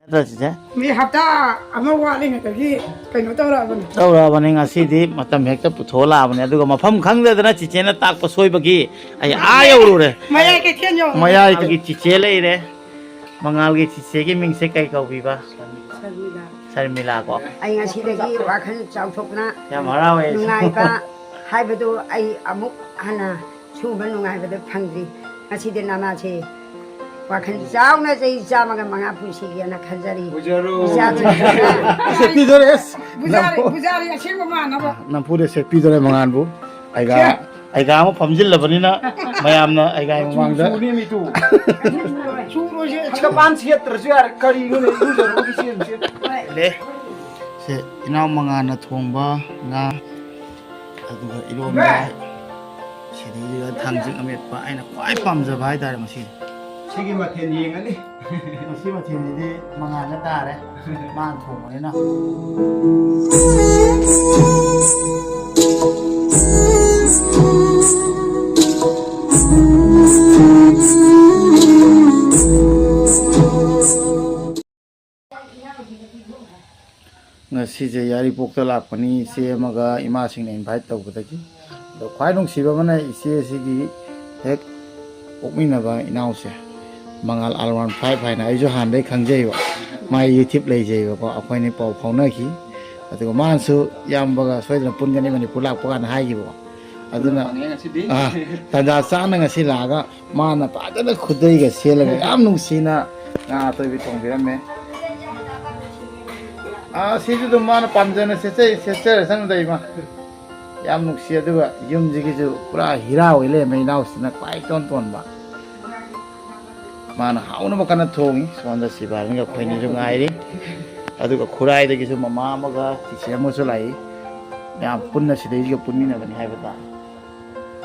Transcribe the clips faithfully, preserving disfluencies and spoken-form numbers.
ꯅꯠꯇ꯭ꯔ, ꯆꯤꯆꯦ? ꯃꯤ ꯍꯞꯇꯥ ꯑꯃ ꯋꯥꯠꯂꯤꯉꯩꯗꯒꯤ ꯀꯩꯅꯣ ꯇꯧꯔꯛꯑꯕꯅꯤ꯫ ꯇꯧꯔꯛꯑꯕꯅꯤ꯫ ꯉꯁꯤꯗꯤ ꯃꯇꯝ ꯍꯦꯛꯇ ꯄꯨꯊꯣꯛꯂꯛꯑꯕꯅꯤ꯫ ꯑꯗꯨꯒ ꯃꯐꯝ ꯈꯪꯗꯗꯅ ꯆꯤꯆꯦꯅ ꯇꯥꯛꯄ ꯁꯣꯏꯕꯒꯤ ꯑꯩ ꯑꯥ ꯌꯧꯔꯨꯔꯦ꯫ ꯃꯌꯥꯏ ꯀꯩꯊꯦꯜ ꯌꯧꯔꯦ꯫ ꯃꯌꯥꯏꯗꯒꯤ ꯆꯤꯆꯦ ꯂꯩꯔꯦ꯫ ꯃꯉꯥꯜꯒꯤ ꯆꯤꯆꯦꯒꯤ ꯃꯤꯡꯁꯦ ꯀꯩ ꯀꯧꯕꯤꯕ? ꯁꯔꯃꯤꯂꯥ꯫ ꯁꯔꯃꯤꯂꯥ ꯀꯣ? ꯑꯩ ꯉꯁꯤꯗꯒꯤ ꯋꯥꯈꯜ ꯆꯥꯎꯊꯣꯛꯅ ꯌꯥꯝ ꯍꯔꯥꯎꯋꯦ ꯑꯩꯁꯨ꯫ ꯅꯨꯡꯉꯥꯏꯕ ꯍꯥꯏꯕꯗꯨ ꯑꯩ ꯑꯃꯨꯛ ꯍꯟꯅ ꯁꯨꯕ ꯅꯨꯡꯉꯥꯏꯕꯗ ꯐꯪꯗ꯭ꯔꯤ꯫ ꯉꯁꯤꯗꯤ ꯅꯃꯥꯁꯦ ꯋꯥꯈꯜ ꯆꯥꯎꯅ ꯆꯍꯤ ꯆꯥꯝꯃꯒ ꯃꯉꯥ ꯄꯨꯟꯁꯤꯒꯦꯅ ꯈꯟꯖꯔꯤ꯫ ꯑꯣꯏꯖꯔꯣ꯫ ꯏꯆꯥꯁꯤꯡꯁꯤꯅ ꯁꯦꯠꯄꯤꯗꯣꯔꯦ, ꯑꯁ, ꯄꯨꯖꯥꯔꯤ, ꯅꯝꯐꯨ-, ꯄꯨꯖꯥꯔꯤ ꯑꯁꯦꯡꯕ ꯃꯥꯟꯅꯕ꯫ ꯅꯝꯐꯨꯗ ꯁꯦꯠꯄꯤꯗꯣꯔꯦ ꯃꯉꯥꯟꯕꯨ꯫ ꯑꯩꯒ, ꯁꯦ꯫ ꯑꯩꯒ ꯑꯃ ꯐꯝꯖꯤꯜꯂꯕꯅꯤꯅ ꯃꯌꯥꯝꯅ ꯑꯩꯒ ꯃꯆꯨ ꯃꯃꯥꯡꯗ ꯆꯨꯅꯦꯃꯤ ꯇꯨ꯫ ꯆꯨꯔꯣꯏꯁꯦ꯫ ꯍꯪꯒꯄꯥꯟ ꯁꯦꯠꯇ꯭ꯔꯁꯨ ꯌꯥꯔꯦ꯫ ꯀꯔꯤꯅꯣꯅꯦ ꯏꯔꯨꯖꯔꯨꯕꯒꯤ ꯁꯦꯝꯁꯦ? ꯂꯦ꯫ ꯁꯦ, ꯏꯅꯥꯎ ꯃꯉꯥꯟꯅ ꯊꯣꯡꯕ ꯉꯥ꯫ ꯑꯗꯨꯒ ꯏꯔꯣꯟꯕ, ꯁꯤꯗꯩꯁꯤꯗ ꯊꯥꯡꯖꯤꯡ ꯑꯃꯦꯠꯄ, ꯑꯩꯅ ꯈ꯭ꯋꯥꯏ ꯄꯥꯝꯖꯕ ꯍꯥꯏꯇꯥꯔꯦ ꯃꯁꯤ꯫ ꯁꯤꯒꯤ ꯃꯊꯦꯜ ꯌꯦꯡꯉꯅꯤ꯫ ꯃꯁꯤ ꯃꯊꯦꯜꯁꯤꯗꯤ ꯃꯉꯥꯜꯗ ꯇꯥꯔꯦ, ꯃꯥꯅ ꯊꯣꯡꯕꯅꯤꯅ꯫ ꯉꯁꯤꯁꯦ ꯌꯥꯏꯔꯤꯄꯣꯛꯇ ꯂꯥꯛꯄꯅꯤ, ꯏꯆꯦ ꯑꯃꯒ ꯏꯃꯥꯁꯤꯡꯅ invite ꯇꯧꯕꯗꯒꯤ꯫ ꯑꯗꯣ ꯈ꯭ꯋꯥꯏ ꯅꯨꯡꯁꯤꯕ ꯑꯃꯅ ꯏꯆꯦ ꯑꯁꯤꯒꯤ ꯍꯦꯛ ꯄꯣꯛꯃꯤꯟꯅꯕ ꯏꯅꯥꯎꯁꯦ, ꯃꯉꯥꯜ ꯑꯥꯔ ꯋꯥꯟ ꯐꯥꯏꯚ ꯍꯥꯏꯅ ꯑꯩꯁꯨ ꯍꯥꯟꯅꯗꯩ ꯈꯪꯖꯩꯕ, ꯃꯥꯏ YouTube ꯂꯩꯖꯩꯕꯀꯣ, ꯑꯩꯈꯣꯏꯅꯤ ꯄꯥꯎ ꯐꯥꯎꯅꯈꯤ꯫ ꯑꯗꯨꯒ ꯃꯥꯅꯁꯨ ꯏꯌꯥꯝꯕꯒ ꯁꯣꯏꯗꯅ ꯄꯨꯟꯒꯅꯤ ꯃꯅꯤꯄꯨꯔ ꯂꯥꯛꯄ ꯀꯥꯟꯗ ꯍꯥꯏꯈꯤꯕꯀꯣ꯫ ꯑꯗꯨꯅ, ꯐꯪꯉꯦ ꯉꯁꯤꯗꯤ꯫ ꯑꯥ, ꯇꯥꯟꯖꯥ ꯆꯥꯅ ꯉꯁꯤ ꯂꯥꯛꯑꯒ ꯃꯥꯅ ꯐꯖꯅ ꯈꯨꯗꯩꯒ ꯁꯦꯠꯂꯒ ꯌꯥꯝ ꯅꯨꯡꯁꯤꯅ ꯉꯥ ꯑꯇꯣꯏꯕꯤ ꯊꯣꯡꯕꯤꯔꯝꯃꯦ꯫ ꯑꯥ, ꯁꯤꯁꯨ ꯑꯗꯨꯝ ꯃꯥꯅ ꯄꯥꯝꯖꯅ ꯁꯦꯠꯆꯩ, ꯁꯦꯠꯆꯔꯁꯅꯨꯗ ꯏꯃꯥ꯫ ꯌꯥꯝ ꯅꯨꯡꯁꯤ꯫ ꯑꯗꯨꯒ ꯌꯨꯝꯁꯤꯒꯤꯁꯨ ꯄꯨꯔꯥ ꯍꯤꯔꯥ ꯑꯣꯏ ꯂꯩꯔꯝꯃꯦ ꯏꯅꯥꯎꯁꯤꯅ ꯈ꯭ꯋꯥꯏ ꯏꯇꯣꯟ ꯇꯣꯟꯕ꯫ ꯃꯥꯅ ꯍꯥꯎꯅꯕ ꯀꯟꯅ ꯊꯣꯡꯉꯤ꯫ ꯁꯣꯝꯗ ꯁꯤꯕꯥꯔꯤꯟꯒ ꯑꯩꯈꯣꯏꯅꯤꯁꯨ ꯉꯥꯏꯔꯤ꯫ ꯑꯗꯨꯒ ꯈꯨꯔꯥꯏꯗꯒꯤꯁꯨ ꯃꯃꯥ ꯑꯃꯒ ꯆꯤꯆꯦ ꯑꯃꯒꯁꯨ ꯂꯥꯛꯏ꯫ ꯃꯌꯥꯝ ꯄꯨꯟꯅ ꯁꯤꯗꯩꯁꯤꯒ ꯄꯨꯟꯃꯤꯟꯅꯕꯅꯤ ꯍꯥꯏꯕ ꯇꯥꯔꯦ꯫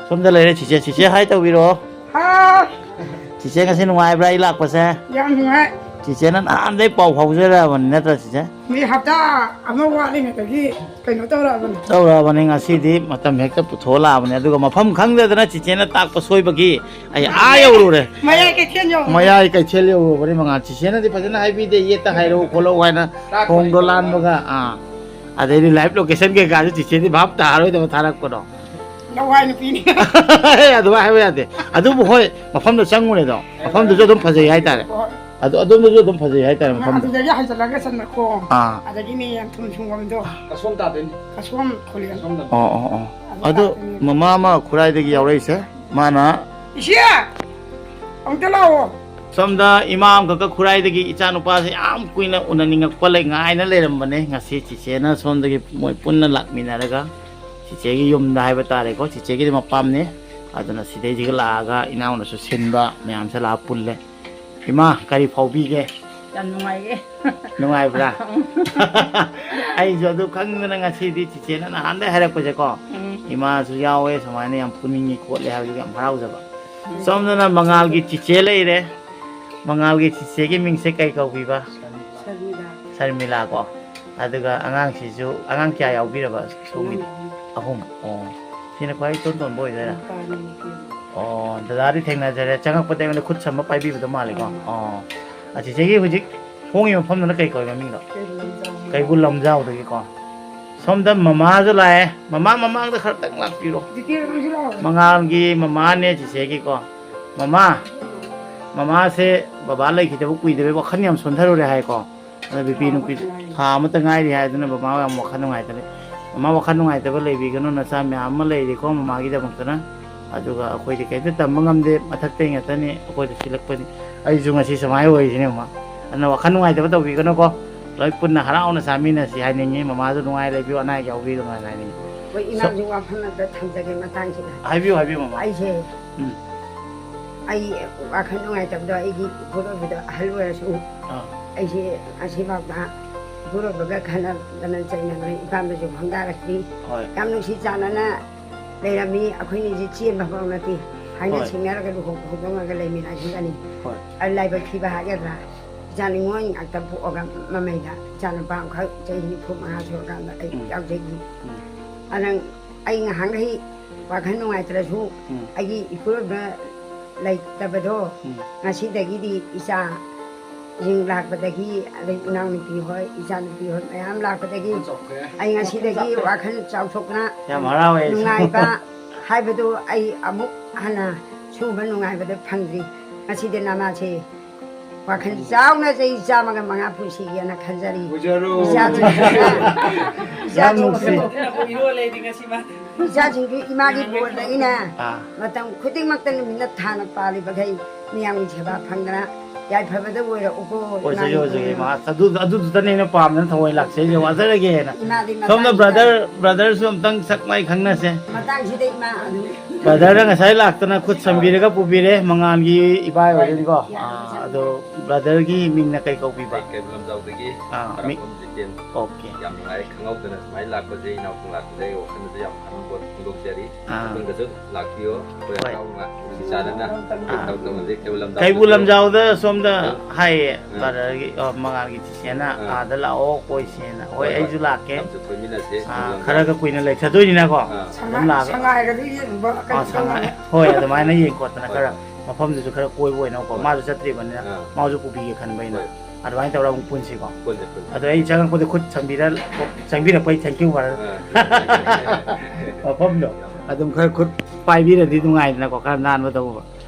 ꯁꯣꯝꯗ ꯂꯩꯔꯦ ꯆꯤꯆꯦ꯫ ꯆꯤꯆꯦ hi ꯇꯧꯕꯤꯔꯣ꯫ ꯍꯥꯎ꯫ ꯆꯤꯆꯦ ꯉꯁꯤ ꯅꯨꯡꯉꯥꯏꯕ꯭ꯔꯥ ꯑꯩ ꯂꯥꯛꯄꯁꯦ? ꯌꯥꯝ ꯅꯨꯡꯉꯥꯏ꯫ ꯆꯤꯆꯦꯅ ꯅꯍꯥꯟꯗꯩ ꯄꯥꯎ ꯐꯥꯎꯖꯔꯛꯑꯕꯅꯤ, ꯅꯠꯇ꯭ꯔꯥ ꯆꯤꯆꯦ? ꯃꯤ ꯍꯞꯇꯥ ꯑꯃ ꯋꯥꯠꯂꯤꯉꯩꯗꯒꯤ ꯀꯩꯅꯣ ꯇꯧꯔꯛꯑꯕꯅꯤ꯫ ꯇꯧꯔꯛꯑꯕꯅꯤ, ꯉꯁꯤꯗꯤ ꯃꯇꯝ ꯍꯦꯛꯇ ꯄꯨꯊꯣꯛꯂꯛꯑꯕꯅꯤ꯫ ꯑꯗꯨꯒ ꯃꯐꯝ ꯈꯪꯗꯗꯅ ꯆꯤꯆꯦꯅ ꯇꯥꯛꯄ ꯁꯣꯏꯕꯒꯤ ꯑꯩ ꯑꯥ ꯌꯧꯔꯨꯔꯦ꯫ ꯃꯌꯥꯏ ꯀꯩꯊꯦꯜ ꯌꯧꯔꯨꯔꯦ꯫ ꯃꯌꯥꯏ ꯀꯩꯊꯦꯜ ꯌꯧꯔꯨꯕꯅꯤ꯫ ꯃꯉꯥꯜ, ꯆꯤꯆꯦꯅꯗꯤ ꯐꯖꯅ ꯍꯥꯏꯕꯤꯗꯦ, "ꯌꯦꯠꯇ ꯍꯥꯏꯔꯛꯎ ꯈꯣꯠꯂꯛꯎ" ꯍꯥꯏꯅ ꯊꯣꯡꯗꯣ ꯂꯥꯟꯕꯒ꯫ ꯑꯥ꯫ ꯑꯗꯩꯗꯤ live location ꯀꯩꯀꯥꯁꯨ ꯆꯤꯆꯦꯗꯤ ꯚꯥꯞ ꯇꯥꯔꯣꯏꯗꯕ ꯊꯥꯔꯛꯄꯗꯣ꯫ ꯂꯋꯥꯏ ꯅꯨꯄꯤꯅꯤ꯫ ꯑꯗꯨꯃꯥꯏꯅ ꯍꯥꯏꯕ ꯌꯥꯗꯦ꯫ ꯑꯗꯨꯕꯨ ꯍꯣꯏ, ꯃꯐꯝꯗꯣ ꯆꯪꯉꯨꯔꯦꯗꯣ꯫ ꯃꯐꯝꯗꯨꯁꯨ ꯑꯗꯨꯝ ꯐꯖꯩ ꯍꯥꯏꯇꯥꯔꯦ꯫ ꯍꯣꯏ꯫ ꯑꯗꯨ, ꯑꯗꯣꯝꯗꯁꯨ ꯑꯗꯨꯝ ꯐꯖꯩ ꯍꯥꯏꯇꯥꯔꯦ ꯃꯐꯝꯗꯣ꯫ ꯑꯗꯨꯗꯒꯤ ꯍꯥꯏꯖꯤꯜꯂꯒ ꯆꯠꯅꯈꯣꯡ꯫ ꯑꯥ꯫ ꯑꯗꯒꯤꯅꯦ ꯌꯥꯝ ꯊꯨꯝ ꯁꯨꯡꯐꯝꯗꯣ꯫ ꯑꯁꯣꯝ ꯇꯥꯗꯣꯏꯅꯤ꯫ ꯑꯁꯣꯝ ꯈꯨꯂꯦꯟ꯫ ꯑꯁꯣꯝꯗ꯫ ꯑꯣ, ꯑꯣ, ꯑꯣ꯫ ꯑꯗꯨ ꯑꯗꯨ ꯇꯥꯗꯣꯏꯅꯤ꯫ ꯃꯃꯥ ꯑꯃ ꯈꯨꯔꯥꯏꯗꯒꯤ ꯌꯥꯎꯔꯛꯏꯁꯦ꯫ ꯃꯥꯅ ꯏꯆꯦ! ꯑꯃꯨꯛꯇ ꯂꯥꯛꯑꯣ꯫ ꯁꯣꯝꯗ ꯏꯃꯥ ꯑꯃꯈꯛꯀ ꯈꯨꯔꯥꯏꯗꯒꯤ ꯏꯆꯥ ꯅꯨꯄꯥꯁꯦ ꯌꯥꯝ ꯀꯨꯏꯅ ꯎꯅꯅꯤꯡꯉꯛꯄ ꯂꯩ, ꯉꯥꯏꯅ ꯂꯩꯔꯝꯕꯅꯦ꯫ ꯉꯁꯤ ꯆꯤꯆꯦꯅ ꯁꯣꯝꯗꯒꯤ ꯃꯣꯏ ꯄꯨꯟꯅ ꯂꯥꯛꯃꯤꯟꯅꯔꯒ ꯆꯤꯆꯦꯒꯤ ꯌꯨꯝꯗ ꯍꯥꯏꯕ ꯇꯥꯔꯦꯀꯣ, ꯆꯤꯆꯦꯒꯤꯗꯤ ꯃꯄꯥꯝꯅꯦ꯫ ꯑꯗꯨꯅ ꯁꯤꯗꯩꯁꯤꯒ ꯂꯥꯛꯑꯒ ꯏꯅꯥꯎꯅꯁꯨ ꯁꯤꯟꯕ ꯃꯌꯥꯝꯁꯦ ꯂꯥꯛꯑ ꯄꯨꯜꯂꯦ꯫ ꯏꯃꯥ, ꯀꯔꯤ ꯐꯥꯎꯕꯤꯒꯦ? ꯌꯥꯝ ꯅꯨꯡꯉꯥꯏꯌꯦ꯫ ꯅꯨꯡꯉꯥꯏꯕ꯭ꯔꯥ? ꯎꯝ꯫ ꯑꯩꯁꯨ ꯑꯗꯨ ꯈꯪꯗꯅ ꯉꯁꯤꯗꯤ ꯆꯤꯆꯦꯅ ꯅꯍꯥꯟꯗꯩ ꯍꯥꯏꯔꯛꯄꯁꯦꯀꯣ, ꯎꯝ꯫ ꯏꯃꯥꯁꯨ ꯌꯥꯎꯋꯦ, ꯁꯨꯃꯥꯏꯅ ꯌꯥꯝ ꯄꯨꯅꯤꯡꯉꯤ ꯈꯣꯠꯂꯦ ꯍꯥꯏꯕꯗꯨꯒꯤ ꯌꯥꯝ ꯍꯔꯥꯎꯖꯕ꯫ ꯎꯝ꯫ ꯁꯣꯝꯗꯅ ꯃꯉꯥꯜꯒꯤ ꯆꯤꯆꯦ ꯂꯩꯔꯦ꯫ ꯃꯉꯥꯜꯒꯤ ꯆꯤꯆꯦꯒꯤ ꯃꯤꯡꯁꯦ ꯀꯩ ꯀꯧꯕꯤꯕ? ꯁꯔꯃꯤꯂꯥ꯫ ꯁꯔꯃꯤꯂꯥ ꯀꯣ꯫ ꯑꯗꯨꯒ ꯑꯉꯥꯡꯁꯤꯁꯨ, ꯑꯉꯥꯡ ꯀꯌꯥ ꯌꯥꯎꯕꯤꯔꯕ ꯁꯣꯝꯒꯤ? ꯑꯉꯥꯡ ꯑꯍꯨꯝ꯫ ꯑꯍꯨꯝ꯫ ꯑꯣ꯫ ꯁꯤꯅ ꯈ꯭ꯋꯥꯏ ꯏꯇꯣꯟ ꯇꯣꯟꯕ ꯑꯣꯏꯗꯣꯏꯔꯥ? ꯅꯨꯄꯥ ꯑꯅꯤ, ꯅꯨꯄꯤ ꯑꯃ꯫ ꯑꯣ, ꯗꯗꯥꯗꯤ ꯊꯦꯡꯅꯖꯔꯦ꯫ ꯆꯪꯉꯛꯄꯗ ꯑꯩꯉꯣꯟꯗ ꯈꯨꯠ ꯁꯝꯕ ꯄꯥꯏꯕꯤꯕꯗꯣ ꯃꯥꯜꯂꯤꯀꯣ? ꯑꯥ꯫ ꯑꯣ꯫ ꯑ, ꯆꯤꯆꯦꯒꯤ ꯍꯧꯖꯤꯛ ꯍꯣꯡꯉꯤꯕ ꯃꯐꯝꯗꯨꯅ ꯀꯩ ꯀꯧꯋꯦ ꯃꯃꯤꯡꯗꯣ? ꯀꯩꯕꯨꯜ ꯂꯝꯖꯥꯎ꯫ ꯀꯩꯕꯨꯜ ꯂꯝꯖꯥꯎꯗꯒꯤꯀꯣ꯫ ꯁꯣꯝꯗ ꯃꯃꯥꯁꯨ ꯂꯥꯛꯑꯦ꯫ ꯃꯃꯥ, ꯃꯃꯥꯡꯗ ꯈꯔꯇꯪ ꯂꯥꯛꯄꯤꯔꯣ꯫ ꯖꯤꯀꯦ ꯅꯪꯁꯨ ꯂꯥꯛꯑꯣ꯫ ꯃꯉꯥꯜꯒꯤ ꯃꯃꯥꯅꯦ ꯆꯤꯆꯦꯒꯤꯀꯣ꯫ ꯃꯃꯥ, ꯃꯃꯥꯁꯦ ꯕꯕꯥ ꯂꯩꯈꯤꯗꯕ ꯀꯨꯏꯗꯕꯩ ꯋꯥꯈꯜ ꯌꯥꯝ ꯁꯣꯟꯊꯔꯨꯔꯦ ꯍꯥꯏꯀꯣ꯫ ꯑꯗ ꯕꯤꯄꯤ ꯅꯨꯡꯄꯤ ꯊꯥ ꯑꯃꯇ ꯉꯥꯏꯔꯤ ꯍꯥꯏꯗꯅ ꯕꯕꯥ ꯌꯥꯝ ꯋꯥꯈꯜ ꯅꯨꯡꯉꯥꯏꯇꯔꯦ꯫ ꯃꯃꯥ ꯋꯥꯈꯜ ꯅꯨꯡꯉꯥꯏꯇꯕ ꯂꯩꯕꯤꯒꯅꯨ, ꯅꯆꯥ ꯃꯌꯥꯝ ꯑꯃ ꯂꯩꯔꯤꯀꯣ ꯃꯃꯥꯒꯤꯗꯃꯛꯇꯅ꯫ ꯑꯗꯨꯒ ꯑꯩꯈꯣꯏꯗꯤ ꯀꯩꯝꯇ ꯇꯝꯕ ꯉꯝꯗꯦ, ꯃꯊꯛꯇꯩ ꯉꯥꯛꯇꯅꯤ ꯑꯩꯈꯣꯏꯗ ꯁꯤꯜꯂꯛꯄꯅꯤ꯫ ꯑꯩꯁꯨ ꯉꯁꯤ ꯁꯨꯃꯥꯏꯅ ꯑꯣꯏꯔꯤꯁꯤꯅꯦ ꯃꯃꯥ꯫ ꯑꯗꯨꯅ ꯋꯥꯈꯜ ꯅꯨꯡꯉꯥꯏꯇꯕ ꯇꯧꯕꯤꯒꯅꯨꯀꯣ꯫ ꯂꯣꯏ ꯄꯨꯟꯅ ꯍꯔꯥꯎꯅ ꯆꯥꯃꯤꯟꯅꯁꯤ ꯍꯥꯏꯅꯤꯡꯉꯤ꯫ ꯃꯃꯥꯁꯨ ꯅꯨꯡꯉꯥꯏ ꯂꯩꯕꯤꯌꯨ, ꯑꯅꯥ ꯑꯌꯦꯛ ꯌꯥꯎꯕꯤꯒꯅꯨ ꯍꯥꯏꯅ ꯍꯥꯏꯅꯤꯡꯉꯤ꯫ ꯍꯣꯏ, ꯁꯣ- ꯏꯅꯥꯎꯁꯨ ꯋꯥꯐꯝ ꯑꯝꯇ ꯊꯝꯖꯒꯦ ꯃꯇꯥꯡꯁꯤꯗ꯫ ꯍꯥꯏꯕꯤꯌꯨ, ꯍꯥꯏꯕꯤꯌꯨ, ꯃꯃꯥ꯫ ꯑꯩꯁꯦ ꯎꯝ꯫ ꯑꯩ ꯋꯥꯈꯜ ꯅꯨꯡꯉꯥꯏꯇꯕꯗꯣ ꯑꯩꯒꯤ ꯏꯄꯨꯔꯣꯏꯕꯗꯣ ꯑꯍꯜ ꯑꯣꯏꯔꯁꯨ ꯑꯥ꯫ ꯑꯩꯁꯦ ꯉꯁꯤꯐꯥꯎꯗ ꯏꯄꯨꯔꯣꯏꯕꯒ ꯈꯟꯅꯗꯅ ꯆꯩꯅꯗꯅ ꯏꯄꯥꯝꯗꯁꯨ ꯈꯪꯗꯥꯔꯛꯇ꯭ꯔꯤ꯫ ꯍꯣꯏ꯫ ꯌꯥꯝ ꯅꯨꯡꯁꯤ ꯆꯥꯟꯅꯅ ꯂꯩꯔꯝꯃꯤ꯫ ꯑꯩꯈꯣꯏꯅꯤꯁꯦ ꯆꯦꯟꯕ ꯐꯥꯎ ꯅꯠꯇꯦ꯫ ꯍꯥꯏꯅ ꯍꯣꯏ꯫ ꯁꯤꯡꯅꯔꯒ ꯂꯨꯍꯣꯡ ꯍꯧꯗꯣꯛꯅꯔꯒ ꯂꯩꯃꯤꯟꯅꯈꯤꯕꯅꯤ꯫ ꯍꯣꯏ꯫ ꯑꯩ ꯂꯥꯏꯕꯛ ꯊꯤꯕ ꯍꯥꯏꯒꯗ꯭ꯔꯥ? ꯏꯆꯥ ꯅꯤꯉꯣꯜ ꯉꯥꯛꯇ ꯄꯣꯛꯑꯒ ꯃꯃꯩꯗ ꯏꯆꯥ ꯅꯨꯄꯥ ꯑꯃꯈꯛ ꯆꯍꯤ ꯅꯤꯐꯨ ꯃꯉꯥ ꯁꯨꯔꯀꯥꯟꯗ ꯑꯩ ꯎꯝ꯫ ꯌꯥꯎꯖꯈꯤ꯫ ꯎꯝ꯫ ꯑꯗꯨꯅ ꯑꯩ ꯉꯍꯥꯟꯈꯩ ꯋꯥꯈꯜ ꯅꯨꯡꯉꯥꯏꯇ꯭ꯔꯁꯨ ꯎꯝ꯫ ꯑꯩꯒꯤ ꯏꯄꯨꯔꯣꯏꯕ ꯂꯩꯇꯕꯗꯣ ꯎꯝ꯫ ꯉꯁꯤꯗꯒꯤꯗꯤ ꯏꯆꯥꯁꯤꯡ ꯂꯥꯛꯄꯗꯒꯤ, ꯑꯗꯩ ꯏꯅꯥꯎꯅꯨꯄꯤ ꯍꯣꯏ, ꯏꯆꯥꯅꯨꯄꯤ ꯍꯣꯏ ꯃꯌꯥꯝ ꯂꯥꯛꯄꯗꯒꯤ ꯑꯩ ꯉꯁꯤꯗꯒꯤ ꯋꯥꯈꯜ ꯆꯥꯎꯊꯣꯛꯅ ꯌꯥꯝ ꯍꯔꯥꯎꯋꯦ ꯑꯩꯁꯨ꯫ ꯅꯨꯡꯉꯥꯏꯕ ꯍꯥꯏꯕꯗꯨ ꯑꯩ ꯑꯃꯨꯛ ꯍꯟꯅ ꯁꯨꯕ ꯅꯨꯡꯉꯥꯏꯕꯗ ꯐꯪꯗ꯭ꯔꯤ꯫ ꯉꯁꯤꯗꯤ ꯅꯃꯥꯁꯦ ꯋꯥꯈꯜ ꯆꯥꯎꯅ ꯆꯍꯤ ꯆꯥꯝꯃꯒ ꯃꯉꯥ ꯄꯨꯟꯁꯤꯒꯦꯅ ꯈꯟꯖꯔꯤ꯫ ꯑꯣꯏꯖꯔꯣ꯫ ꯏꯆꯥꯁꯤꯡꯁꯤꯅ, ꯌꯥꯝ ꯏꯆꯥꯁꯤꯡꯁꯤꯅ, ꯅꯨꯡꯁꯤ꯫ ꯏꯆꯥꯁꯤꯡꯁꯨ ꯏꯃꯥꯒꯤ ꯕꯣꯔꯗꯒꯤꯅꯦ ꯑꯥ꯫ ꯃꯇꯝ ꯈꯨꯗꯤꯡꯃꯛꯇ ꯅꯨꯃꯤꯠꯅ ꯊꯥꯅ ꯄꯥꯜꯂꯤꯕꯈꯩ ꯃꯤꯌꯥꯝꯒꯤ ꯁꯦꯕꯥ ꯐꯪꯗꯅ ꯌꯥꯏꯐꯕꯗ ꯑꯣꯏꯔꯛꯎꯀꯣ꯫ ꯑꯣꯏꯖꯒꯦ, ꯏꯃꯥꯒꯤ ꯑꯣꯏꯖꯒꯦ, ꯕꯣꯔꯅ꯫ ꯏꯃꯥ꯫ ꯑꯗꯨ, ꯑꯗꯨꯗꯨꯗꯅꯦ ꯑꯩꯅ ꯄꯥꯝꯗꯅ ꯊꯑꯣꯏ ꯂꯥꯛꯆꯩꯁꯦ, ꯋꯥꯖꯔꯒꯦꯅ꯫ ꯏꯃꯥꯗꯤ ꯁꯣꯝꯗ ꯃꯇꯥꯡꯁꯤꯗ, ꯕ꯭ꯔꯗꯔ, ꯕ꯭ꯔꯗꯔꯁꯨ ꯑꯝꯇꯪ ꯁꯛ ꯃꯥꯏ ꯈꯪꯅꯁꯦ꯫ ꯃꯇꯥꯡꯁꯤꯗ ꯏꯃꯥ ꯑꯗꯨꯝ꯫ ꯕ꯭ꯔꯗꯔꯅ ꯉꯁꯥꯏ ꯂꯥꯛꯇꯅ ꯈꯨꯠ ꯁꯝꯕꯤꯔꯒ ꯄꯨꯕꯤꯔꯦ, ꯃꯉꯥꯜꯒꯤ ꯏꯕꯥꯏ ꯑꯣꯏꯗꯣꯏꯅꯤꯀꯣ꯫ ꯑꯥ, ꯑꯗꯣ ꯕ꯭ꯔꯗꯔꯒꯤ ꯃꯤꯡꯅ ꯀꯩ ꯀꯧꯕꯤꯕ? ꯑꯩ ꯀꯩꯕꯨꯜ ꯂꯝꯖꯥꯎꯗꯒꯤ ꯑꯥ, ꯃꯤ-, ꯈ꯭ꯋꯥꯏꯔꯥꯛꯄꯝ ꯖꯤꯇꯦꯟ꯫ ꯑꯣꯀꯦ꯫ ꯌꯥꯝ ꯅꯨꯡꯉꯥꯏꯔꯦ ꯈꯪꯍꯧꯗꯅ ꯁꯨꯃꯥꯏꯅ ꯂꯥꯛꯄꯁꯦ, ꯏꯅꯥꯎꯁꯤꯡ ꯂꯥꯛꯄꯁꯦ ꯑꯩ ꯋꯥꯈꯜꯗꯁꯨ ꯌꯥꯝ ꯍꯔꯥꯎꯕ ꯐꯣꯡꯗꯣꯛꯆꯔꯤ꯫ ꯑꯥ꯫ ꯃꯇꯨꯡꯗꯁꯨ ꯂꯥꯛꯄꯤꯌꯣ, ꯑꯩꯈꯣꯏ ꯍꯣꯏ꯫ ꯍꯔꯥꯎꯅ ꯆꯥꯟꯅꯅ ꯑꯥ꯫ ꯇꯧ ꯇꯧꯅꯁꯦ꯫ ꯀꯩꯕꯨꯜ ꯂꯝꯖꯥꯎ ꯀꯩꯕꯨꯜ ꯂꯝꯖꯥꯎꯗ ꯁꯣꯝꯗ ꯑꯥ꯫ ꯍꯥꯏꯌꯦ, ꯑꯥ꯫ ꯕ꯭ꯔꯗꯔꯒꯤ, ꯑ, ꯃꯉꯥꯜꯒꯤ ꯆꯤꯆꯦꯅ ꯑꯥ꯫ ꯑꯥꯗ ꯂꯥꯛꯑꯣ, ꯀꯣꯏꯁꯦꯅ꯫ ꯍꯣꯏ, ꯍꯣꯏ, ꯍꯣꯏ꯫ ꯑꯩꯁꯨ ꯂꯥꯛꯀꯦ꯫ ꯌꯥꯝꯁꯨ ꯀꯣꯏꯃꯤꯟꯅꯁꯦ, ꯑꯥ, ꯀꯩꯕꯨꯜ ꯂꯝꯖꯥꯎ꯫ ꯈꯔꯒ ꯀꯨꯏꯅ ꯂꯩꯊꯗꯣꯏꯅꯤꯅꯀꯣ꯫ ꯑꯥ꯫ ꯑꯗꯨꯝ ꯂꯥꯛꯑꯒ꯫ ꯁꯉꯥꯏꯒꯗꯤ ꯌꯦꯡꯕ ꯑꯥ, ꯀꯩꯅꯣ ꯁꯉꯥꯏ꯫ ꯇꯧꯕꯅꯦ꯫ ꯍꯣꯏ, ꯑꯗꯨꯃꯥꯏꯅ ꯌꯦꯡ ꯈꯣꯠꯇꯅ ꯍꯣꯏ, ꯈꯔ ꯍꯣꯏ꯫ ꯃꯐꯝꯗꯨꯁꯨ ꯈꯔ ꯀꯣꯏꯕ ꯑꯣꯏꯅꯀꯣ꯫ ꯍꯣꯏ꯫ ꯃꯥꯁꯨ ꯆꯠꯇ꯭ꯔꯤꯕꯅꯤꯅ ꯍꯣꯏ꯫ ꯃꯥꯁꯨ ꯄꯨꯕꯤꯒꯦ ꯈꯟꯕ ꯑꯩꯅ꯫ ꯍꯣꯏ꯫ ꯑꯗꯨꯃꯥꯏꯅ ꯇꯧꯔꯒ ꯑꯃꯨꯛ ꯄꯨꯟꯁꯤꯀꯣ꯫ ꯄꯨꯟꯁꯦ, ꯄꯨꯟꯁꯦ꯫ ꯑꯗꯣ ꯑꯩ ꯆꯪꯉꯛꯄꯗ ꯈꯨꯠ ꯁꯝꯕꯤꯔ-, ꯆꯪꯕꯤꯔꯛꯄꯩ thank you, brother꯫ ꯑꯥ꯫ ꯃꯐꯝꯗꯣ ꯑꯗꯨꯝ ꯈꯔ ꯈꯨꯠ ꯄꯥꯏꯕꯤꯔꯗꯤ ꯅꯨꯡꯉꯥꯏꯗꯅꯀꯣ, ꯈꯔ ꯅꯥꯟꯕ ꯇꯧꯕ꯫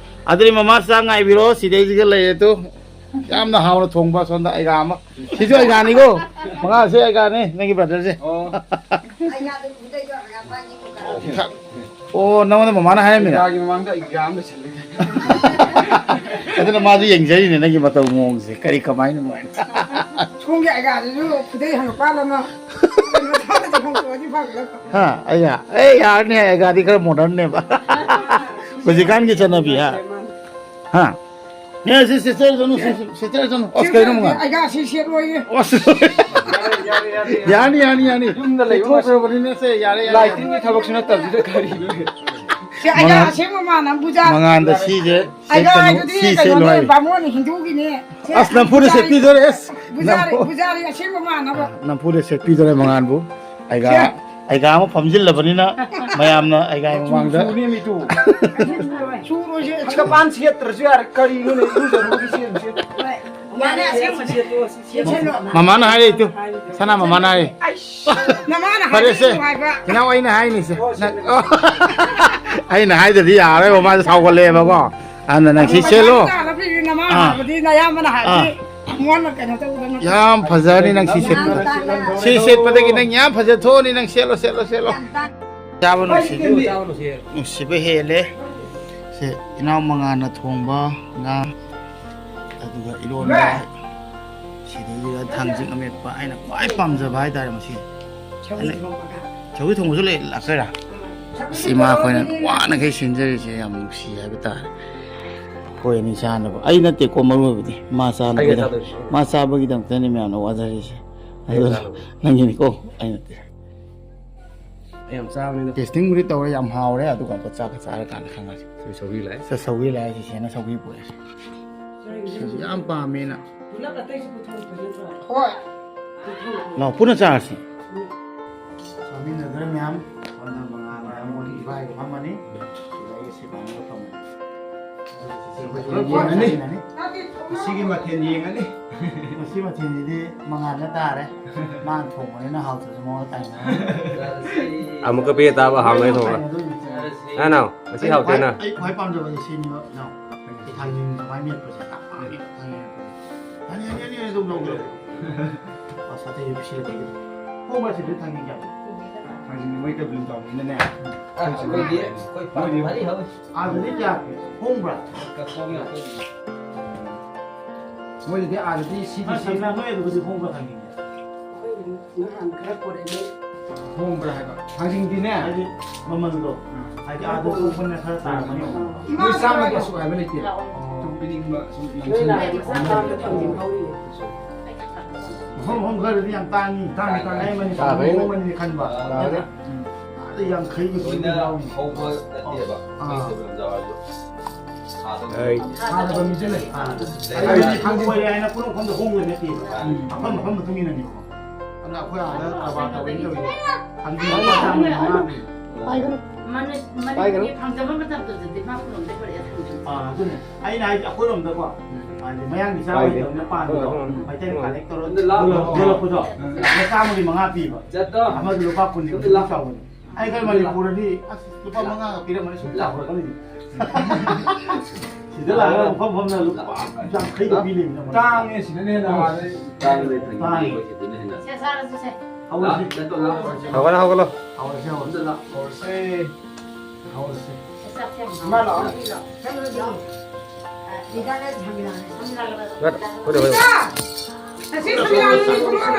ꯑꯗꯨꯗꯤ ꯃꯃꯥ ꯆꯥꯛ ꯉꯥꯏꯕꯤꯔꯣ, ꯁꯤꯗꯩꯁꯤꯒ ꯂꯩꯔꯦ ꯇꯨ꯫ ꯌꯥꯝꯅ ꯍꯥꯎꯅ ꯊꯣꯡꯕ ꯁꯣꯝꯗ ꯑꯩꯒꯥ ꯑꯃ꯫ ꯁꯤꯁꯨ ꯑꯩꯒꯥꯅꯤꯀꯣ꯫ ꯃꯉꯥꯁꯦ ꯑꯩꯒꯥꯅꯤ, ꯅꯪꯒꯤ brotherꯁꯦ꯫ ꯑꯣ꯫ ꯑꯩꯅ ꯑꯗꯨꯝ ꯈꯨꯗꯩꯗꯣ ꯍꯪꯒꯥꯝꯄꯥꯟꯒꯤ ꯀꯨꯀꯔ꯫ ꯑꯣ, ꯅꯉꯣꯟꯗ ꯃꯃꯥꯅ ꯍꯥꯏꯔꯝꯃꯤꯔꯥ? ꯏꯆꯥꯒꯤ ꯃꯃꯥꯡꯗ ꯑꯩꯒꯥ ꯑꯃ ꯂꯩꯁꯜꯂꯦ꯫ ꯑꯗꯨꯅ ꯃꯥꯁꯨ ꯌꯦꯡꯖꯔꯤꯅꯦ ꯅꯪꯒꯤ ꯃꯇꯧ ꯃꯑꯣꯡꯁꯦ꯫ ꯀꯔꯤ ꯀꯃꯥꯏꯅ ꯅꯨꯡꯉꯥꯏꯅ? ꯁꯣꯝꯒꯤ ꯑꯩꯒꯥꯗꯨꯁꯨ ꯈꯨꯗꯩ ꯍꯪꯒꯥꯝꯄꯥꯟ ꯑꯃ ꯀꯩꯅꯣ ꯇꯧꯔꯗꯤ ꯍꯣꯡꯗꯣꯛꯑꯗꯤ ꯐꯒꯗꯕ꯫ ꯍꯥ, ꯑꯩꯒꯥ? ꯑꯦ, ꯌꯥꯔꯅꯤ, ꯑꯩꯒꯥꯗꯤ ꯈꯔ modernꯅꯦꯕ꯫ ꯍꯧꯖꯤꯛꯀꯥꯟꯒꯤ ꯆꯠꯅꯕꯤ, ꯍꯥ? ꯍꯥ? ꯑꯦ, ꯁꯤ sister ꯆꯠꯅꯨ, ꯁꯤ, ꯁꯤ, sister ꯆꯠꯅꯨ꯫ ꯑꯁ, ꯀꯩꯅꯣ ꯃꯉꯥ? ꯑꯩꯒꯥ ꯁꯤ ꯁꯦꯠꯂꯣꯏꯌꯦ꯫ ꯑꯁ, ꯌꯥꯅꯤ, ꯌꯥꯅꯤ, ꯌꯥꯅꯤ꯫ ꯌꯨꯝꯗ ꯂꯩꯕ ꯊꯣꯛꯈ꯭ꯔꯕꯅꯤꯅ ꯁꯦ, ꯌꯥꯔꯦ, ꯌꯥꯔꯦ꯫ ꯂꯥꯏꯇꯤꯟꯒꯤ ꯊꯕꯛꯁꯨ ꯅꯠꯇꯕꯁꯤꯗ ꯀꯔꯤꯅꯣ? ꯑꯩꯒ ꯃꯉꯥꯟ-, ꯑꯁꯦꯡꯕ ꯃꯥꯟꯅꯕ ꯕꯨꯖꯥ-, ꯃꯉꯥꯟꯗ ꯁꯤꯁꯦ ꯑꯩꯒ ꯁꯦꯠꯀꯅꯨ, ꯍꯥꯏꯗꯨꯗꯤ ꯁꯤ ꯀꯩꯅꯣꯅꯦ, ꯁꯦꯠꯂꯣ ꯍꯥꯏ꯫ ꯕꯥꯃꯣꯟ ꯍꯤꯟꯗꯨꯒꯤꯅꯦ꯫ ꯑꯁ, ꯅꯝꯐꯨꯗ ꯕꯨꯖꯥꯔꯤ, ꯁꯦꯠꯄꯤꯗꯣꯔꯦ, ꯑꯁ, ꯕꯨꯖꯥꯔꯤ, ꯅꯝꯐꯨ-, ꯕꯨꯖꯥꯔꯤ ꯑꯁꯦꯡꯕ ꯃꯥꯟꯅꯕ꯫ ꯅꯝꯐꯨꯗ ꯁꯦꯠꯄꯤꯗꯣꯔꯦ ꯃꯉꯥꯟꯕꯨ꯫ ꯑꯩꯒ, ꯁꯦ꯫ ꯑꯩꯒ ꯑꯃ ꯐꯝꯖꯤꯜꯂꯕꯅꯤꯅ ꯃꯌꯥꯝꯅ ꯑꯩꯒ ꯃꯃꯥꯡꯗ꯫ ꯆꯨꯅꯦꯃꯤ ꯇꯨ꯫ ꯆꯨꯔꯣꯏꯁꯦ꯫ ꯍꯪꯒꯄꯥꯟ ꯁꯦꯠꯇ꯭ꯔꯁꯨ ꯌꯥꯔꯦ, ꯀꯔꯤꯅꯣꯅꯦ, ꯏꯔꯨꯖꯔꯨꯕꯒꯤ ꯆꯦꯟꯁꯦ꯫ ꯌꯥꯔꯦ, ꯑꯁꯦꯡꯕꯅꯦ꯫ ꯃꯃꯥꯅ ꯍꯥꯏꯔꯛꯏ ꯇꯨ꯫ ꯁꯅꯥ ꯃꯃꯥꯅ ꯍꯥꯏꯔꯛꯏ꯫ ꯑꯩꯁ, ꯅꯃꯥꯅ ꯐꯔꯦꯁꯦ꯫ ꯍꯥꯏꯔꯛꯏ ꯍꯥꯏꯕ꯫ ꯏꯅꯥꯎ ꯑꯩꯅ ꯍꯥꯏꯅꯤꯁꯦ꯫ ꯅꯪ-, ꯑꯣ꯫ ꯑꯩꯅ ꯍꯥꯏꯗ꯭ꯔꯗꯤ ꯌꯥꯔꯔꯣꯏꯕ, ꯃꯥꯁꯦ ꯁꯥꯎꯒꯠꯂꯛꯑꯦꯕꯀꯣ꯫ ꯑꯗꯨꯅ ꯅꯪ ꯁꯤ ꯁꯦꯠꯂꯣ꯫ ꯅꯃꯥꯅ ꯑꯥ꯫ ꯍꯥꯏꯕꯗꯤ ꯅꯌꯥꯝꯕꯅ ꯍꯥꯏꯕꯗꯤ ꯑꯥ꯫ ꯃꯉꯣꯟꯗ ꯀꯩꯅꯣ ꯇꯧꯗꯅ꯫ ꯌꯥꯝ ꯐꯖꯔꯅꯤ ꯅꯪ ꯁꯤ ꯁꯦꯠꯄꯗ꯫ ꯁꯤ ꯁꯦꯠꯄꯗꯒꯤ ꯅꯪ ꯌꯥꯝ ꯐꯖ ꯊꯣꯛꯑꯅꯤ, ꯅꯪ ꯁꯦꯠꯂꯣ, ꯁꯦꯠꯂꯣ, ꯁꯦꯠꯂꯣ꯫ ꯆꯥꯕ ꯅꯨꯡꯁꯤꯕ, ꯅꯨꯡꯁꯤꯕ ꯍꯦꯜꯂꯦ꯫ ꯁꯤ ꯏꯅꯥꯎ ꯃꯉꯥꯟꯅ ꯊꯣꯡꯕ ꯉꯥ꯫ ꯑꯗꯨꯒ ꯏꯔꯣꯟꯕ, ꯁꯤꯗꯩꯁꯤꯗ ꯊꯥꯡꯖꯤꯡ ꯑꯃꯦꯠꯄ, ꯑꯩꯅ ꯈ꯭ꯋꯥꯏ ꯄꯥꯝꯖꯕ ꯍꯥꯏꯇꯥꯔꯦ ꯃꯁꯤ꯫ ꯁꯧꯒ꯭ꯔꯤ ꯊꯣꯡꯕꯒ꯫ ꯁꯧꯒ꯭ꯔꯤ ꯊꯣꯡꯕꯁꯨ ꯂꯩ, ꯂꯥꯛꯇꯣꯏꯔꯥ? ꯎꯝ꯫ ꯑꯁ, ꯏꯃꯥ ꯑꯩꯈꯣꯏꯅ ꯋꯥꯅꯈꯩ ꯁꯤꯟꯖꯔꯤꯁꯦ ꯌꯥꯝ ꯅꯨꯡꯁꯤ ꯍꯥꯏꯕ ꯇꯥꯔꯦ꯫ ꯑꯩꯈꯣꯏ ꯑꯅꯤ ꯆꯥꯅꯕ꯫ ꯑꯩ ꯅꯠꯇꯦꯀꯣ ꯃꯔꯨ ꯑꯣꯏꯕꯗꯤ, ꯃꯥ ꯑꯩꯒ ꯆꯥꯅꯕꯒꯤꯗꯃꯛ-, ꯆꯥꯗꯣꯏꯁꯦ꯫ ꯃꯥ ꯆꯥꯕꯒꯤꯗꯃꯛꯇꯅꯤ ꯃꯌꯥꯝꯅ ꯋꯥꯖꯔꯤꯁꯦ꯫ ꯑꯩꯒ ꯑꯗꯨꯅ ꯆꯥꯅꯕ꯫ ꯅꯪꯒꯤꯅꯤꯀꯣ, ꯑꯩ ꯅꯠꯇꯦ꯫ ꯑꯩ ꯌꯥꯝ ꯆꯥꯕꯅꯤꯗ꯫ ꯇꯦꯁꯇꯤꯡꯕꯨꯗꯤ ꯇꯧꯔꯦ, ꯌꯥꯝ ꯍꯥꯎꯔꯦ, ꯑꯗꯨꯒ ꯑꯝꯇ ꯆꯥꯛꯀ ꯆꯥꯔꯀꯥꯟꯗ ꯈꯪꯉꯁꯤ꯫ ꯁꯤ ꯁꯧꯒ꯭ꯔꯤ ꯂꯥꯛꯑꯦ꯫ ꯁꯤ ꯁꯧꯒ꯭ꯔꯤ ꯂꯥꯛꯑꯦ, ꯆꯤꯆꯦꯅ ꯁꯧꯒ꯭ꯔꯤ ꯄꯨꯔꯛꯑꯦ꯫ ꯁꯤꯁꯨ ꯌꯥꯝ ꯄꯥꯝꯃꯦꯅ꯫ ꯄꯨꯂꯞ ꯑꯇꯩꯁꯨ ꯄꯨꯊꯣꯛꯄ ꯅꯠꯇ꯭ꯔꯣ? ꯍꯣꯏ꯫ ꯂꯥꯛꯑꯣ, ꯄꯨꯟꯅ ꯆꯥꯔꯁꯤ꯫ ꯆꯥꯃꯤꯟꯅꯗ꯭ꯔꯦ ꯃꯌꯥꯝ꯫ ꯁꯣꯝꯗ ꯃꯉꯥꯜ ꯃꯌꯥꯝ ꯃꯣꯏꯒꯤ ꯏꯕꯥꯏꯒ ꯐꯝꯃꯅꯤ꯫ ꯁꯤꯗ ꯑꯩꯒ ꯁꯤꯕꯥꯅꯒ ꯐꯝꯃꯅꯤ꯫ ꯌꯦꯡꯉꯅꯤ꯫ ꯉꯁꯤꯒꯤ ꯃꯊꯦꯜ ꯌꯦꯡꯉꯅꯤ꯫ ꯉꯁꯤ ꯃꯊꯦꯜꯁꯤꯗꯤ ꯃꯉꯥꯜꯗ ꯇꯥꯔꯦ꯫ ꯃꯥꯅ ꯊꯣꯡꯕꯅꯤꯅ ꯍꯥꯎꯇ꯭ꯔꯁꯨ ꯃꯉꯣꯟꯗ ꯇꯥꯏꯅꯔꯦ꯫ ꯑꯃꯨꯛꯀ ꯄꯦ ꯇꯥꯕ ꯍꯥꯎꯅ ꯊꯣꯡꯉ꯫ ꯇꯥꯏꯅꯗꯣꯏꯅꯦ꯫ ꯅꯅꯥꯎ, ꯉꯁꯤ ꯑꯩ ꯍꯥꯎꯇꯦꯅ꯫ ꯈ꯭ꯋꯥꯏ, ꯑꯩ ꯈ꯭ꯋꯥꯏ ꯄꯥꯝꯖꯕꯁꯦ ꯁꯤꯅꯦꯕ, ꯏꯅꯥꯎ꯫ ꯊꯥꯡꯖꯤꯡ ꯁꯨꯃꯥꯏꯅ ꯃꯦꯠꯄꯁꯦ ꯌꯥꯝ ꯄꯥꯝꯃꯦ, ꯊꯥꯡꯖꯤꯡ ꯃꯦꯠꯄꯁꯦ꯫ ꯌꯥꯅꯤ, ꯌꯥꯅꯤ, ꯌꯥꯅꯤ, ꯑꯗꯨꯝ ꯂꯧꯒꯦ, ꯂꯧꯒꯦ꯫ ꯑꯁ, ꯑꯇꯩ ꯄꯤꯁꯤꯜꯂꯛꯀꯦ꯫ ꯍꯣꯡꯕ ꯑꯁꯤꯗꯤ ꯊꯥꯡꯖꯤꯡ ꯀꯌꯥ ꯄꯤ? ꯊꯥꯡꯖꯤꯡ ꯃꯣꯏ ꯇꯕꯨꯜ ꯆꯥꯎꯕꯅꯤꯅꯅꯦ꯫ ꯑ, ꯑꯩꯈꯣꯏꯗꯤ, ꯑꯩꯈꯣꯏ ꯄꯥꯝ ꯃꯣꯏꯗꯤ ꯃꯔꯤ ꯍꯧꯋꯤ꯫ ꯑꯥꯗꯗꯤ ꯀꯌꯥ ꯄꯤ? ꯍꯣꯡꯕ꯭ꯔꯥ? ꯀ-, ꯍꯣꯡꯉꯦ ꯑꯩꯈꯣꯏꯗꯤ꯫ ꯃꯣꯏꯗꯗꯤ ꯑꯥꯗꯗꯤ ꯁꯤꯗꯤ ꯑ, ꯁꯤ ꯁꯝꯅ ꯅꯣꯏ ꯑꯗꯨꯕꯨꯗꯤ ꯍꯣꯡꯕ꯭ꯔꯥ ꯊꯥꯡꯖꯤꯡꯁꯦ? ꯑꯩꯈꯣꯏ ꯅꯍꯥꯟ ꯈꯔ ꯄꯨꯔꯛꯑꯦ꯫ ꯍꯣꯡꯕ꯭ꯔꯥ ꯍꯥꯏꯕ? ꯊꯥꯡꯖꯤꯡꯗꯤꯅꯦ꯫ ꯍꯥꯏꯗꯤ ꯃꯃꯜꯗꯣ꯫ ꯍꯥꯏꯗꯤ ꯑꯥꯗ ꯊꯣꯛꯄꯅ ꯈꯔ ꯇꯥꯔꯝꯒꯅꯤ꯫ ꯃꯣꯏ ꯆꯥꯝꯃꯒꯤ ꯑꯁꯨꯛ ꯍꯥꯏꯕ ꯂꯩꯇꯦ꯫ ꯑꯣ꯫ ꯑꯗꯨꯝ ꯄꯤꯅꯤꯡꯕ ꯁꯨꯝ ꯅꯣꯏ ꯂꯥꯛꯑꯦ, ꯃꯁꯥ ꯇꯥꯡꯅ ꯊꯥꯡꯖꯤꯡ ꯍꯧꯔꯤꯌꯦ꯫ ꯃꯐꯝ, ꯃꯐꯝ ꯈꯔꯗꯗꯤ ꯌꯥꯝ ꯇꯥꯡꯉꯤ꯫ ꯇꯥꯡꯉꯤ, ꯇꯥꯡꯉꯤ꯫ ꯑꯩ ꯃꯅꯤꯄꯨꯔ ꯇꯥꯕꯩ ꯍꯣꯡꯕꯅꯤꯗꯤ ꯈꯟꯕ꯫ ꯇꯥꯕꯩ꯫ ꯎꯝ꯫ ꯌꯥꯡꯈꯩꯒꯤ ꯂꯣꯏꯅ ꯌꯥꯎꯔꯤ꯫ ꯍꯧꯕ ꯅꯠꯇꯦꯕ꯫ ꯑꯥ꯫ ꯑꯩꯈꯣꯏ ꯂꯝꯖꯥꯎ ꯍꯥꯏꯁꯨ ꯊꯥꯗ ꯑꯩ ꯊꯥꯗꯕ ꯃꯤꯁꯨ ꯂꯩ꯫ ꯑꯥ꯫ ꯂꯩ꯫ ꯑꯩ ꯍꯧꯖꯤꯛ ꯍꯧꯔꯦ ꯍꯥꯏꯅ ꯄꯨꯟꯅ ꯃꯐꯝꯗ ꯍꯣꯡꯕ ꯅꯠꯇꯦꯕ꯫ ꯑꯥ꯫ ꯃꯐꯝ ꯃꯐꯝ ꯃꯇꯨꯡ ꯏꯟꯅꯅꯦꯕꯀꯣ꯫ ꯑꯗꯨꯅ ꯑꯩꯈꯣꯏ ꯑꯥꯗ ꯀꯔꯕꯥꯔ ꯇꯧꯕꯩ ꯇꯧꯔꯤꯅꯦ꯫ ꯍꯟꯗꯤ ꯂꯨꯄꯥ ꯆꯥꯝꯃ ꯃꯉꯥ ꯄꯤ꯫ ꯄꯥꯏꯒꯅꯨ꯫ ꯃꯅꯤ-, ꯄꯥꯏꯒꯅꯨ꯫ ꯃꯅꯤꯄꯨꯔꯒꯤ ꯐꯪꯗꯕ ꯃꯇꯝꯗꯨꯗꯗꯤ ꯃꯥ ꯈꯨꯂꯣꯝꯗ ꯄꯨꯔꯛꯑꯦ ꯊꯝꯖꯤꯟ꯫ ꯑꯥ, ꯑꯗꯨꯅꯦ꯫ ꯑꯩꯅ ꯍꯥꯏꯗꯤ ꯑꯩꯈꯣꯏꯔꯣꯝꯗꯀꯣ, ꯍꯥꯏꯗꯤ ꯃꯌꯥꯡꯒꯤ ꯆꯥꯕ ꯄꯥꯏꯒꯦ꯫ ꯍꯩꯇꯕꯅꯤꯅ ꯄꯥꯟꯕꯗꯣ, ꯎꯝ, ꯎꯝ, ꯃꯩꯇꯩꯅ ꯎꯝ꯫ ꯀꯂꯦꯛ ꯇꯧꯔ ꯑꯗꯨ ꯂꯥꯛꯑꯣ꯫ ꯌꯣꯜꯂꯛꯄꯗꯣ, ꯎꯝ꯫ ꯂꯨꯄꯥ ꯆꯥꯝꯃꯒꯤ ꯃꯉꯥ ꯄꯤꯕ꯫ ꯖꯠꯇꯣ꯫ ꯑꯃꯗꯨ ꯂꯨꯄꯥ ꯀꯨꯟꯒꯤ ꯑꯗꯨ ꯂꯥꯛꯑꯣ꯫ ꯆꯥꯎꯕꯅꯤ꯫ ꯑꯩꯈꯣꯏ ꯃꯅꯤꯄꯨꯔꯗꯗꯤ ꯑꯁ ꯂꯨꯄꯥ ꯃꯉꯥꯒ ꯄꯤꯔꯝꯃꯅꯤ ꯁꯨꯝ ꯆꯥꯎꯈꯠꯂꯛꯀꯅꯤ꯫ ꯁꯤꯗ ꯂꯥꯛꯑꯒ ꯃꯐꯝ ꯃꯐꯝꯗ ꯂꯨꯄꯥ ꯌꯥꯡꯈꯩꯒ ꯄꯤ ꯂꯩꯕꯅꯤꯅ ꯃꯣꯏ꯫ ꯇꯥꯡꯉꯦ ꯁꯤꯗꯅ ꯍꯦꯟꯅ ꯑꯥꯗꯩ꯫ ꯇꯥꯡꯉꯦ꯫ ꯇꯥꯡꯉꯦ꯫ ꯁꯦ, ꯆꯥꯔꯁꯤ, ꯁꯦ꯫ ꯍꯧꯔꯁꯤ꯫ ꯂꯥꯛꯑꯣ, ꯂꯥꯛꯑꯣ꯫ ꯍꯧꯒꯠꯂꯣ, ꯍꯧꯒꯠꯂꯣ꯫ ꯍꯧꯔꯁꯤ, ꯍꯧꯔꯁꯤ꯫ ꯑꯝꯇ ꯂꯥꯛꯑꯣ꯫ ꯍꯧꯔꯁꯤ꯫ ꯍꯧꯔꯁꯤ꯫ ꯆꯥꯛꯁꯦ ꯌꯥꯝ ꯏꯃꯥ ꯂꯥꯛꯑꯣ꯫ ꯂꯤꯗꯥꯅ ꯁꯃꯤꯔꯥꯅꯦ꯫ ꯁꯃꯤꯔꯥꯒ ꯉꯠ-, ꯍꯣꯏ, ꯍꯣꯏ꯫ ꯂꯤꯗꯥ! ꯉꯁꯤ ꯁꯃꯤꯔꯥꯅ ꯂꯤꯗꯥ!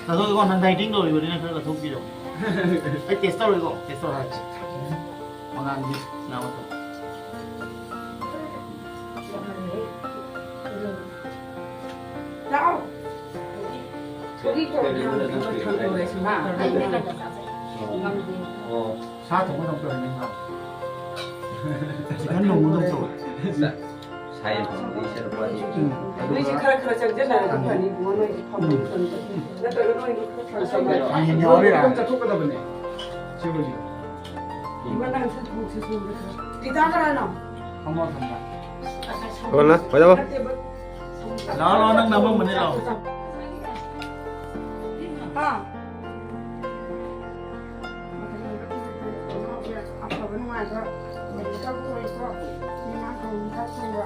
ꯀꯠꯊꯣꯛꯑꯣ, ꯅꯪ dieting ꯇꯧꯔꯤꯕꯅꯤꯅ ꯈꯔ ꯀꯠꯊꯣꯛꯄꯤꯔꯣ꯫ ꯑꯩ test ꯇꯧꯔꯣꯏꯀꯣ, test ꯇꯧꯔꯣꯏ꯫ ꯃꯉꯥꯜꯒꯤ ꯁꯅꯥꯃꯇꯣ꯫ ꯂꯥꯛꯑꯣ꯫ ꯁꯥ ꯊꯣꯡꯕ ꯑꯗꯨꯝ ꯇꯧꯔꯦ, ꯅꯪ ꯉꯥ꯫ Chicken ꯊꯣꯡꯕ ꯑꯗꯨꯝ ꯇꯧꯔꯦ꯫ ꯁꯥꯏ ꯊꯣꯡꯕꯗꯤ ꯏꯆꯟ ꯅꯨꯄꯥꯗꯤ꯫ ꯎꯝ꯫ ꯅꯣꯏꯁꯦ ꯈꯔ ꯈꯔ ꯆꯪꯁꯤꯜꯂꯛꯑꯗꯤ ꯐꯅꯤ, ꯏꯕꯨꯡꯉꯣ, ꯅꯣꯏꯁꯦ ꯐꯝꯐꯝ ꯈꯪꯗꯦ꯫ ꯅꯠꯇ꯭ꯔꯒ ꯅꯣꯏꯗꯤ ꯈꯔ ꯈꯔ ꯆꯪꯁꯤꯜꯂꯛꯑꯣ꯫ ꯌꯥꯝ ꯌꯥꯎꯔꯦ, ꯌꯥꯝ꯫ ꯆꯠꯊꯣꯛꯀꯗꯕꯅꯦ꯫ ꯁꯤ ꯍꯧꯖꯤꯛ꯫ ꯏꯕ ꯅꯪ ꯁꯤ ꯊꯣꯡꯁꯤ ꯁꯣꯝꯗ ꯈꯔ꯫ ꯇꯤꯇꯥ ꯀꯅꯥꯅꯣ? ꯐꯝꯃꯣ, ꯐꯝꯃꯣ꯫ ꯍꯣꯏ, ꯂꯥꯛꯑꯣ, ꯂꯥꯛꯑꯣ, ꯅꯪ ꯅꯝꯃꯝꯕꯅꯦ, ꯂꯥꯛꯑꯣ꯫ ꯍꯥ? ꯑꯐꯕ ꯅꯨꯡꯉꯥꯏꯕ ꯂꯩꯒꯗꯕ ꯑꯣꯏꯀꯣ꯫ ꯏꯃꯥ ꯊꯣꯡꯕ ꯊꯣꯡꯕ꯫